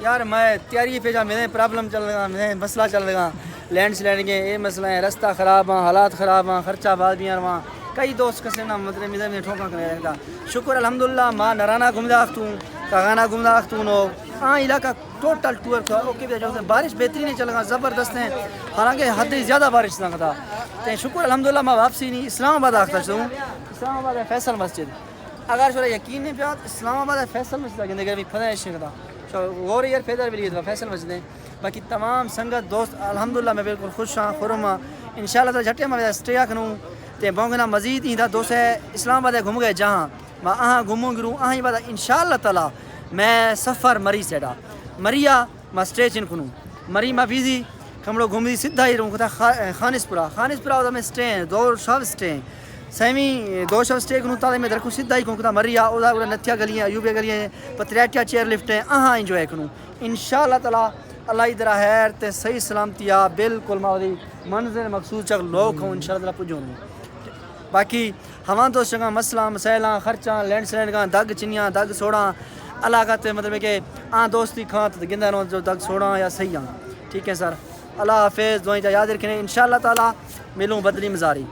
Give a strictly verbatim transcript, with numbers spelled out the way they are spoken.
یار میں تیاری پہ جا، میرے پرابلم چل رہا، میرے مسئلہ چل رہا، لینڈ سلائڈنگ ہے، یہ مسئلہ ہے، رستہ خراب ہاں، حالات خراب ہاں، خرچہ بازیاں رواں، کئی دوست کسے نہ مطلب میرے میں ٹھوکا کرنے رہتا۔ شکر الحمدللہ، ماں نرانا گھومدا اختوں، کاغانا گھومدا اختوں نو، آ علاقہ ٹوٹل ٹور تھا اوکے بھی جو بارش بہترین ہے چل رہا، زبردست ہیں، حالانکہ حد سے زیادہ بارش نہ تھا۔ تے شکر الحمدللہ، میں واپسی نہیں اسلام آباد آختا چھوں، اسلام آباد ہے فیصل مسجد۔ اگر شرا یقین نہیں پیا، اسلام آباد ہے فیصل مسجد آ گندے گرمی پھدا ہے شکدا۔ غور یار پیدل بھی لیے فیصل مسجد ہے۔ باقی تمام سنگت دوست الحمدللہ میں بالکل خوش ہاں، خرم ہاں۔ انشاءاللہ تعالی جھٹے میں سٹے آکھنوں تے بونگنا مزید ایندا دوست ہے اسلام آباد ہے گھوم گئے جہاں۔ ما آہاں گھوموں گروں آہیں بعد انشاءاللہ تعالی میں سفر مری سیڈا۔ مریا ما سٹے چن کنوں۔ مری ما ویزی کمڑو گھومدی سدھا ہی روں کتا خا-، خانس پورا۔ خانس پورا اودا میں سٹے ہیں، دو شب سٹے ہیں۔ سیویں دو شب سٹے کنوں تالے میں درکوں سدھا ہی کوں کتا مریا اودا اودا نتھیا گلیاں، ایوبیا گلیاں، پتریاٹیا چیئر لفٹ ہیں، آہاں انجوائے کنوں۔ انشاءاللہ تعالی اللہ ہی درا خیر تے صحیح سلامتی آ بالکل ما اوری منزل مقصود چک لوگ ہوں انشاءاللہ تعالی پجوں۔ باقی ہواں تو چنگا مسئلہ مسائلاں خرچاں لینڈ سلینڈ گاں دگ چنیاں دگ سوڑاں علاقہ تے مطلب کہ آں دوستی کھاں تے گندا رہوں جو دگ سوڑاں یا صحیح آں۔ ٹھیک ہے سر، اللہ حافظ، دعائیں چا یاد رکھنے انشاءاللہ تعالی ملوں بدلی مزاری۔